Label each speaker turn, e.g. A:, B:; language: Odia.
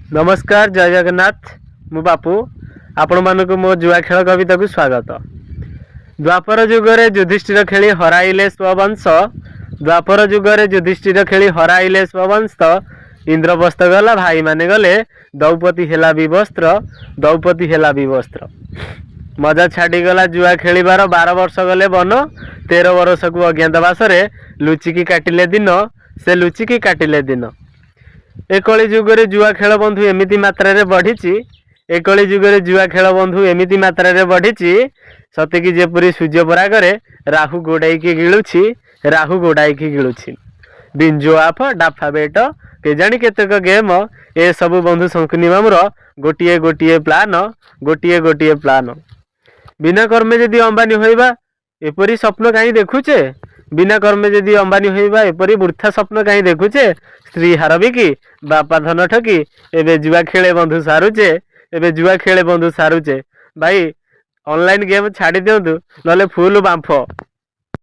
A: ନମସ୍କାର, ଜୟ ଜଗନ୍ନାଥ। ମୁଁ ବାପୁ, ଆପଣମାନଙ୍କୁ ମୋ ଜୁଆ ଖେଳ କବିତାକୁ ସ୍ୱାଗତ। ଦ୍ୱାପର ଯୁଗରେ ଯୁଧିଷ୍ଠିର ଖେଳି ହରାଇଲେ ସ୍ୱବଂଶ। ଦ୍ୱାପର ଯୁଗରେ ଯୁଧିଷ୍ଠିର ଖେଳି ହରାଇଲେ ସ୍ୱବଂଶ। ଇନ୍ଦ୍ରପ୍ରସ୍ଥ ଗଲା, ଭାଇମାନେ ଗଲେ, ଦ୍ରୌପଦୀ ହେଲା ବିବସ୍ତ୍ର, ଦ୍ରୌପଦୀ ହେଲା ବିବସ୍ତ୍ର। ମଜା ଛାଡ଼ିଗଲା ଜୁଆ ଖେଳିବାର, 12 ବର୍ଷ ଗଲେ ବନ, 13 ବର୍ଷକୁ ଅଜ୍ଞାତବାସରେ ଲୁଚିକି କାଟିଲେ ଦିନ, ସେ ଲୁଚିକି କାଟିଲେ ଦିନ। ଏ କଳି ଯୁଗରେ ଜୁଆ ଖେଳ ବନ୍ଧୁ ଏମିତି ମାତ୍ରାରେ ବଢ଼ିଛି, ଏ କଳି ଯୁଗରେ ଜୁଆ ଖେଳ ବନ୍ଧୁ ଏମିତି ମାତ୍ରାରେ ବଢ଼ିଛି, ସତେକି ଯେପରି ସୂର୍ଯ୍ୟ ପରାଗରେ ରାହୁ ଗୋଡ଼ାଇକି ଗିଳୁଛି, ରାହୁ ଗୋଡ଼ାଇକି ଗିଳୁଛି। ବିଞ୍ଜୋ ଆପ୍, ଡାଫା ବେଟ, କେଜାଣି କେତେକ ଗେମ୍, ଏସବୁ ବନ୍ଧୁ ଶଙ୍କୁନି ମାମୁର ଗୋଟିଏ ଗୋଟିଏ ପ୍ଲାନ, ଗୋଟିଏ ଗୋଟିଏ ପ୍ଲାନ। ବିନା କର୍ମେ ଯଦି ଅମ୍ବାନୀ ହୋଇବା, ଏପରି ସ୍ୱପ୍ନ କାହିଁ ଦେଖୁଛେ? ବିନା କର୍ମେ ଯଦି ଅମ୍ବାନୀ ହୋଇବା, ଏପରି ବୃଥା ସ୍ୱପ୍ନ କାହିଁ ଦେଖୁଛେ? ସ୍ତ୍ରୀ ହାର ବିକି, ବାପା ଧନ ଠକି, ଏବେ ଜୁଆ ଖେଳେ ବନ୍ଧୁ ସାରୁଛେ, ଏବେ ଜୁଆ ଖେଳେ ବନ୍ଧୁ ସାରୁଛେ। ଭାଇ, ଅନଲାଇନ୍ ଗେମ୍ ଛାଡ଼ି ଦିଅନ୍ତୁ, ନହେଲେ ଫୁଲ୍ ବାମ୍ଫ।